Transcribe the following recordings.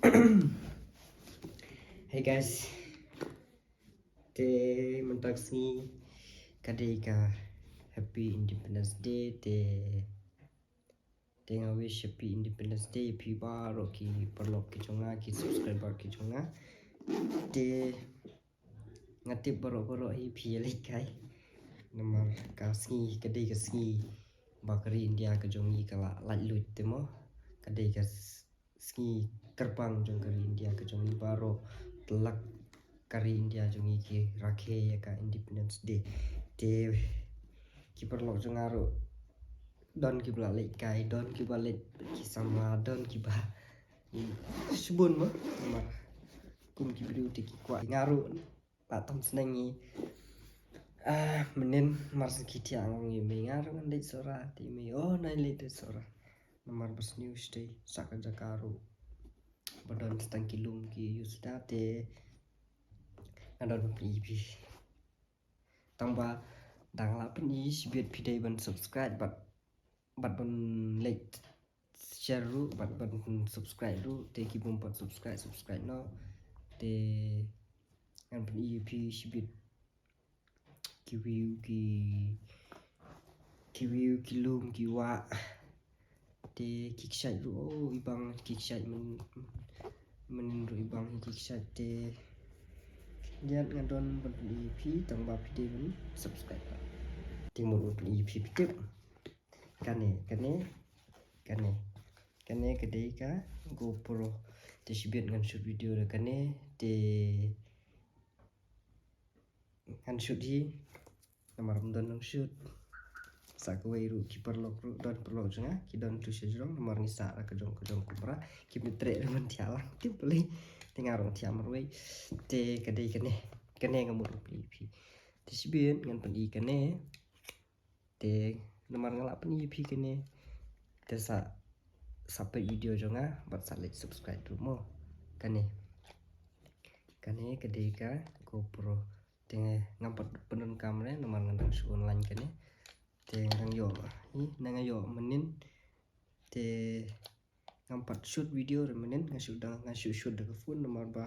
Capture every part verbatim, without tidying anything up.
Hey guys. Te mynta ka sngi ka dei ka Happy Independence Day, te te nga wish Happy Independence Day ïa phi baroh ki paralok ki jong nga, ki subscriber ki jong nga. Te nga tip baroh baroh hi phi ïa leit kai. Namar ka sngi ka dei ka sngi ba ka ri India ka jong ngi ka la lait luid te mo. Ka dei ka s- sngi kyrpang jong ka ri India ka jong ngi baroh. Te la ka ri India jong ngi ki rakhe ïa ka Independence Day. Te ki paralok jong nga ruh don kiba la leit kai, don kiba leit ki samla, don kiba shibun mo. Namar kum ki briew te ki kwah, nga ruh la tam sneng ngi. Ah, mynnin mar sngewthuh ong ïa mei nga ruh ngan leit Sohra, te mei, oh, nai leit Sohra. Namar ba sniew shatei sa ka jaka ruh ba don tang ki lum ki ïuh sda, te nga don ban pyni ïa phi. Tang ba dang la pyni, shibit phi dei ban subscribe bad bad ban like, share ruh bad ban subscribe ruh. Te ki bym pat subscribe, subscribe noh. Te ngan pyni ïa phi shibit ki view ki, ki view ki lum ki wah. Te ki kshaid ruh, oh, i bang ki kshaid myn, mynnin ruh i bang ki kshaid. Te ïa nga don ban pyni ïa phi tang ba phi dei ban subscribe. Te mut ban pyni ïa phi, phi tip. Kane, kane, kane. Kane ka dei ka GoPro. Te shibit ngan shoot video da kane. Te ngan shoot hi. Namar ym don nong shoot. Sa kawei ruh ki paralok ruh, don paralok jong nga ki don tu sha jrong, namar ngi sah da ka jong ka jong kumra. Kim treh ruh ban thiah lang, tip pule. Te nga ruh thiah marwei. Te ka dei kane, kane nga mut ruh phi. Te shibit ngan pyni kane. Te namar nga la pyni ïa phi kane, te sa, sa peit video jong nga bad sa like subscribe ruh mo. Kane, kane ka dei ka GoPro. Te ngam pat pyndonkam re namar nga dang shu online kane. Te nga dang ïoh, i, nga ïoh mynnin. Te ngam pat shoot video re mynnin, nga shu dang, nga shu shoot da ka phone namar ba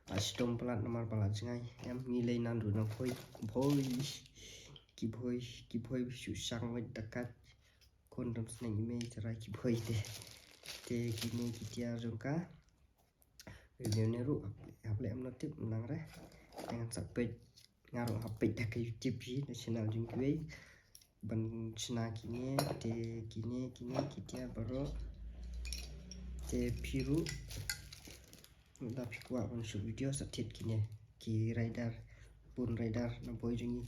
la shitom palat namar ba la jngai. Em, ngi lei nan ruh na Bhoi, Bhoi, ki Bhoi, ki Bhoi shu shang wait da kat. Kon dam sneng i mei trai ki Bhoi te. Te kine ki tiar jong ka. Video ne ruh hap leh em, no tip nang re. Ngan sa peit, nga ruh hap peit da ka YouTube hi, da channel jong kiwei. Ban shna kine, te kine, kine ki tiar baroh. Te phi ruh da phi kwah ban shoot video sa thied kine ki rider, bun rider na Bhoi jong ngi.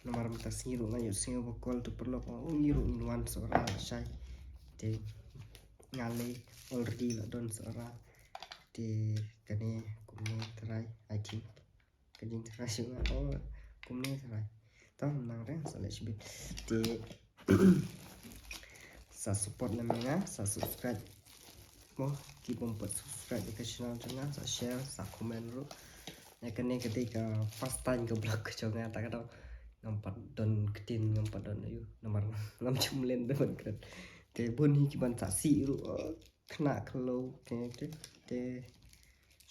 Namar mynta sngi ruh nga ïohsngew ba kol tu paralok, oh, ngi ruh ngin wan Sohra shai. Te nga lei already la don Sohra. Te kane kumne trai, I think. Ka jingtrai shu nga, oh, kumne trai. Tang nang re sa leh shibit. Te sa support na me nga, sa subscribe. Mo, ki bym pat subscribe ïa ka channel jong nga, sa share, sa comment ruh. Ïa kane ka dei ka first time ka vlog ka jong nga, ta ka dei ngam pat don ktien, ngam pat don aïu, namar ngam ju mlien da ban kren. Te bun hi ki ban sa sih ruh, oh, khynnah khlaw, te, te, te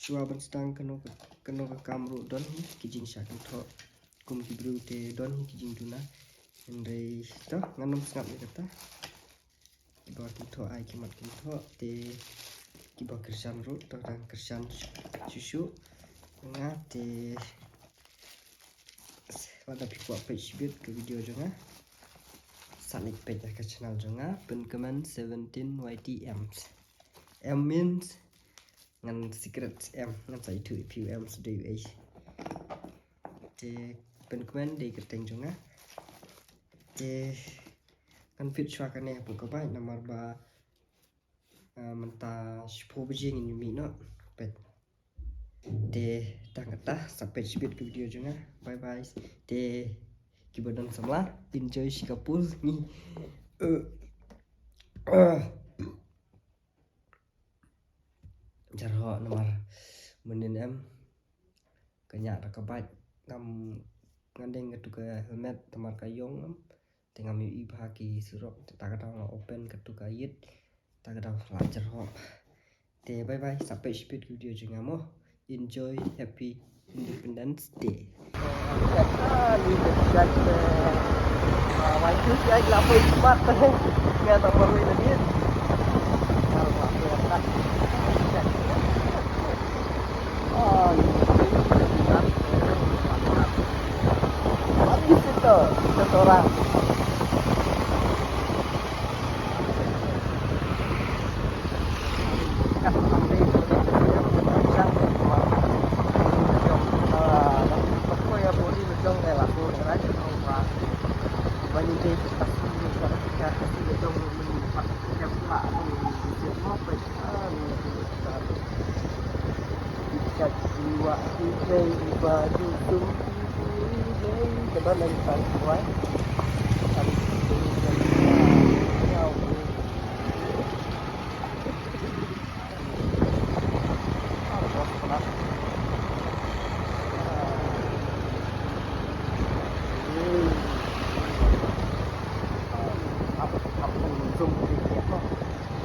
shuwa ban sdang kano ka, kano ka kam ruh don hi ki jingshah kynthoh. Kum ki briew te don hi ki jingduna. Hynrei to ngan ym sngap ïa kata. Kiba kynthoh ai ki mat kynthoh, te kiba kyrshan ruh to dang kyrshan shuh shuh. Nga te lada phi kwah peit shibit ka video jong nga, sa leit peit ha ka channel jong nga, Pynkmen seventeen Y T M. M means ngan secret, M ngan sa ïathuh ïa phi, M sa dei ei. Te Pynkmen dei kyrteng jong nga. Te ngan peit shuwa kane hapoh ka bike namar ba, ah, mynta shiphew baje ngin ïa mih noh. Peit. Te tang kata, sa peit shibit ka video jong nga. Bye bye. Te kiba don samla, enjoy shi kapul ngi. Eh, eh. Jarhoh namar mynnin em ka ñiah da ka bike, ngam, ngan deng katu ka helmet namar ka ïong em. Te ngam ïohi bha ki surok, te ta ka daw nga open katu ka ïit, ta ka daw la jarhoh. Te bye bye, sa peit shipit ki video jong nga mo. Enjoy, happy Independence Day.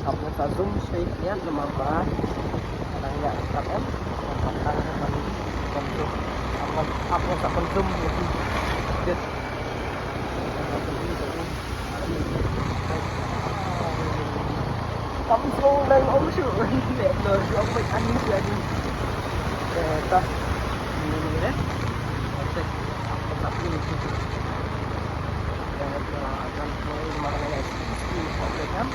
Ap ap ap zoom shai ïa namar ba kadang ïa ap em ap ap ap ap zoom ap ap ap zoom. Kam sngewdang ong shuh. Leh noh shuh ong bad ani shuh ani. Eh, tah. Ini ni deh. Tah. Tah. Ini shuh. Tah, tah, tah. Ini mana ni? Ini shuh, kan?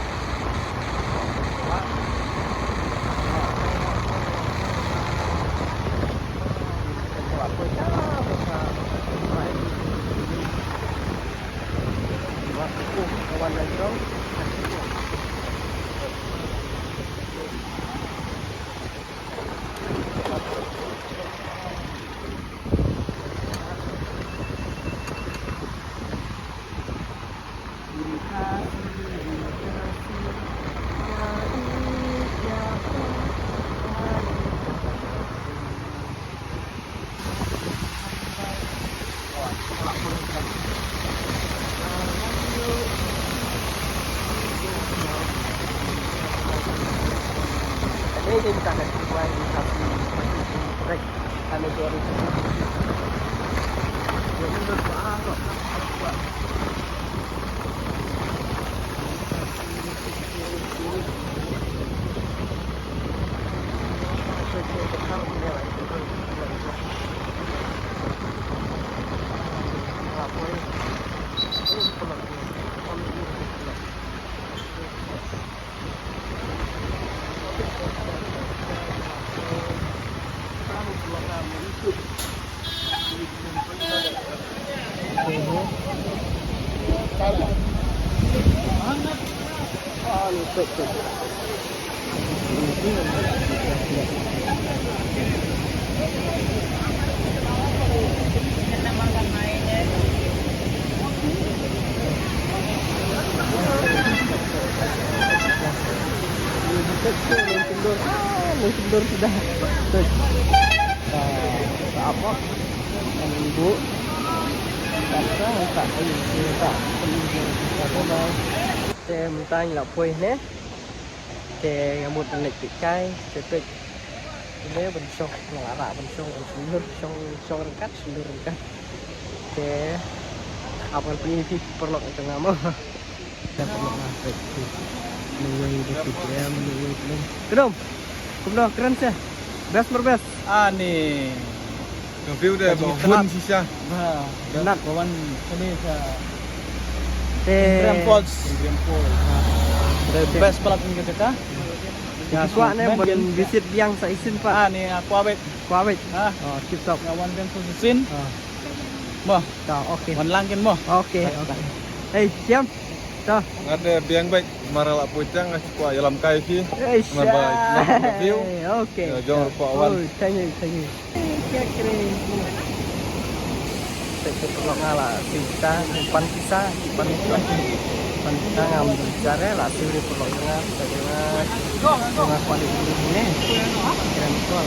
Kendor sudah. Tuh. Apa? Minggu. Te mynta ngi la poi ne. Te nga mut ban leit kai, te peit. Te ban shong, nga la rah ban shong, ban shong, shong, shong ryngkat, shong ryngkat. Te ap ngan pyni phi paralok jong nga mo. Te paralok nga peit. Newei da phi em, newei da phi em. Kdom. Kumno kren seh. Best mer best. Ani. Ka view de ba hun shisha. Ba. Nat ba wan kane sa. Te Ingram Falls. Ingram Falls. The best palat ni ka jaka. Ya, kwah ne ban visit biang sa shisien pat. Ah, ni, ah, kwah beit. Kwah beit. Ah. Oh, tip top. Ya, wan biang sa shisien. Ah. Mo. Ta, okay. Wan lang kin mo. Okay, okay. Hey, siam. Ta. Nga te biang beit, mar nga la poi tang nga shu kwah ïalam kai phi. Eish. Namar ba ïa ka view. Okay. Ïa jong ruh kwah wan. Oh, thank you, thank you. Kya kre. Te te paralok nga la pisa, pan pisa, pan pisa. Pan pisa ngam bicara la suri paralok nga, pisa nga. Nga kwah ni ni. Kren kwah.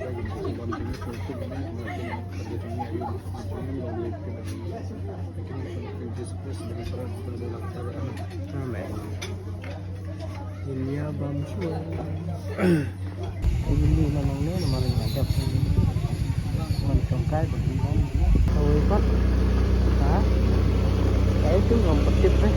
Amen. Yin ya bam shuwa. Yin ni na nong ne na maring ngadap. Man shongkai ba yin bam. Kawei pat. Ha? Kawei tu ngam patip eh.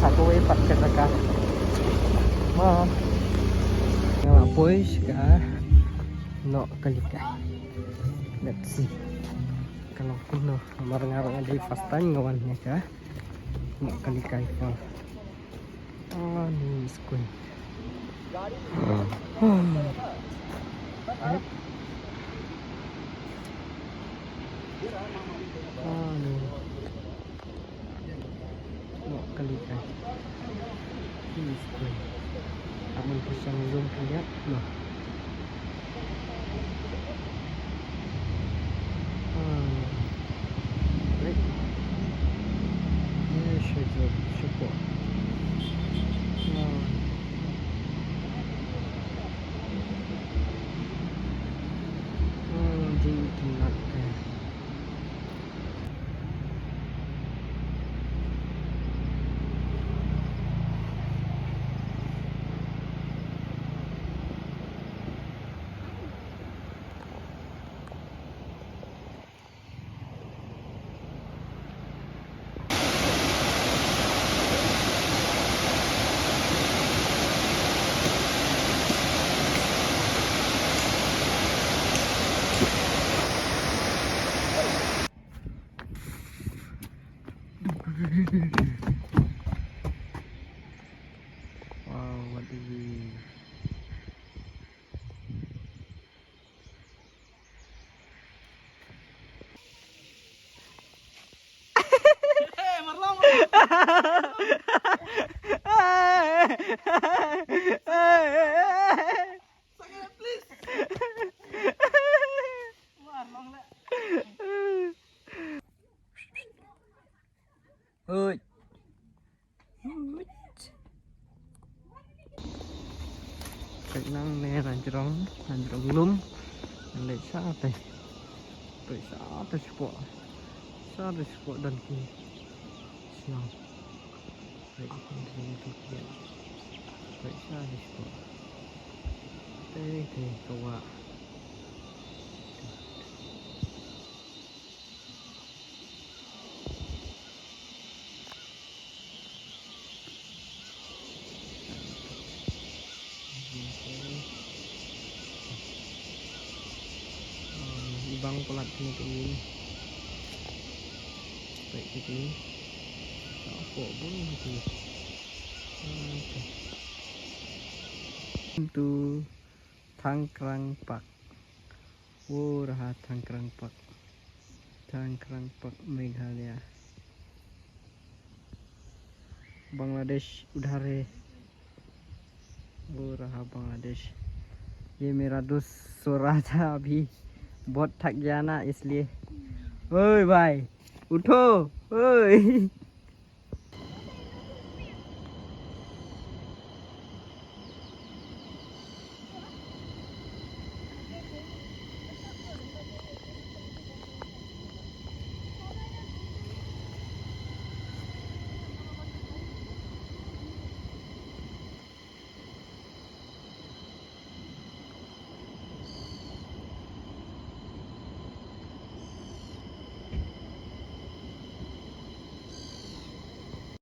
Sa kawei pat ka jaka. Ma nga la poi sha ka Nohkalikai. Let's see. Ka long kumno. Namar nga ruh nga dei first time nga wan ïa ka Nohkalikai Falls. Ah, ni skul. Ah. Ah, ni. Nohkalikai. Ni skul. Amun ka shang zoom ka liat. Noh. Ah. Right. Ni shuwa, shuwa. Ah. Ah, jingïatynnat ka. Wow, what is this? Oi. Oi. Kait nang ne na jrong, na jrong lum. Nang leit sha te. Leit sha te shapoh. Sha te shapoh don ki shnong. Leit sha te shapoh. Leit sha te shapoh. Te te ka wah. Bang palat ni tu ni. Baik tu ni. Tak apa pun tu. Okay. Tu Thangkrang Park. वो रहा थंगक्रांग पार्क, थंगक्रांग पार्क, मेघालय, बांग्लादेश उधर है। वो रहा बांग्लादेश। ये मेरा दोस्त सो रहा था अभी, बहुत थक गया ना, इसलिए। ओए भाई, उठो, ओए।